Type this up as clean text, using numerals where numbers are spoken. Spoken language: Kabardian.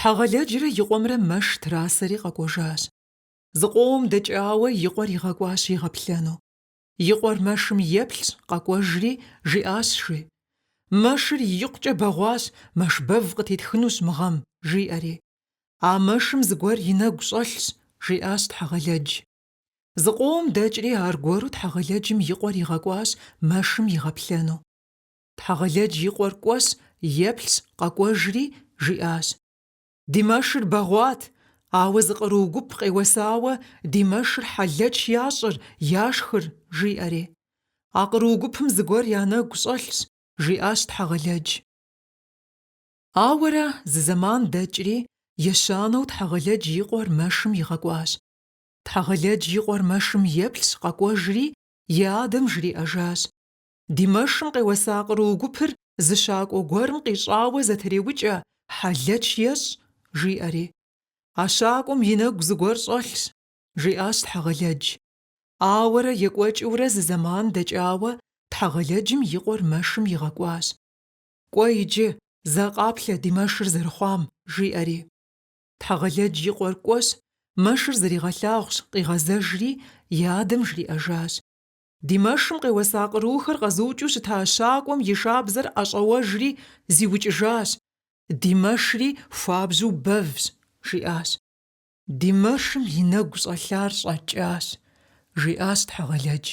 Тхьэгъэлэджрэ и къуэмрэ мэш трасэри къэкӏуэжащ. Зыкъом дэкӏауэ и къуэр игъэкӏуащ игъэплъэну. И къуэр мэшым еплъщ, къэкӏуэжри, жиӏащ, жи. Мэшыр икъукӏэ бэгъуащ, мэш бэв къытетхынущ мы гъэм, жиӏэри. А мэшым зыгуэр и нэгу щӏэлъщ, жиӏащ Тхьэгъэлэдж. Зыкъом дэкӏри аргуэру Тхьэгъэлэджым и къуэр игъэкӏуащ мэшым игъэплъэну. Тхьэгъэлэдж и къуэр кӏуэщ, еплъщ, къэкӏуэжри, жиӏащ. Ди мэшыр бэгъуат, ауэ зы къру гуп къеуэсауэ ди мэшыр хьэлэч ящӏыр, яшхыр, жиӏэри. А къру гупым зыгуэр я нэгу щӏэлъщ, жиӏащ Тхьэгъэлэдж. Ауэрэ зы зэман дэкӏри, ещанэу Тхьэгъэлэдж и къуэр мэшым игъэкӏуащ. Тхьэгъэлэдж и къуэр мэшым еплъщ, къэкӏуэжри, и адэм жриӏэжащ. Ди мэшым къеуэса къру гупыр зы щакӏуэ гуэрым къищӏауэ зэтреукӏэ, хьэлэч ещӏ, жиӏэри. А щакӏуэм и нэгу зыгуэр щӏэлъщ, жиӏащ Тхьэгъэлэдж. Ауэрэ екӏуэкӏыурэ зы зэман дэкӏауэ Тхьэгъэлэджым и къуэр мэшым игъэкӏуащ. Кӏуэ иджы, зэ къаплъэ ди мэшыр зэрыхъуам, жиӏэри. Тхьэгъэлэдж и къуэр кӏуэщ, мэшыр зэригъэлъагъущ, къигъэзэжри, и адэм жриӏэжащ. Ди мэшым къеуэса кърухэр къэзыукӏыу щыта щакӏуэм и шабзэр ӏэщӏэуэжри, зиукӏыжащ. Ди мэшри хуабжьу бэвщ, жиӏащ. Ди мэшым и нэгу щӏэлъар щӏэкӏащ, жиӏащ Тхьэгъэлэдж.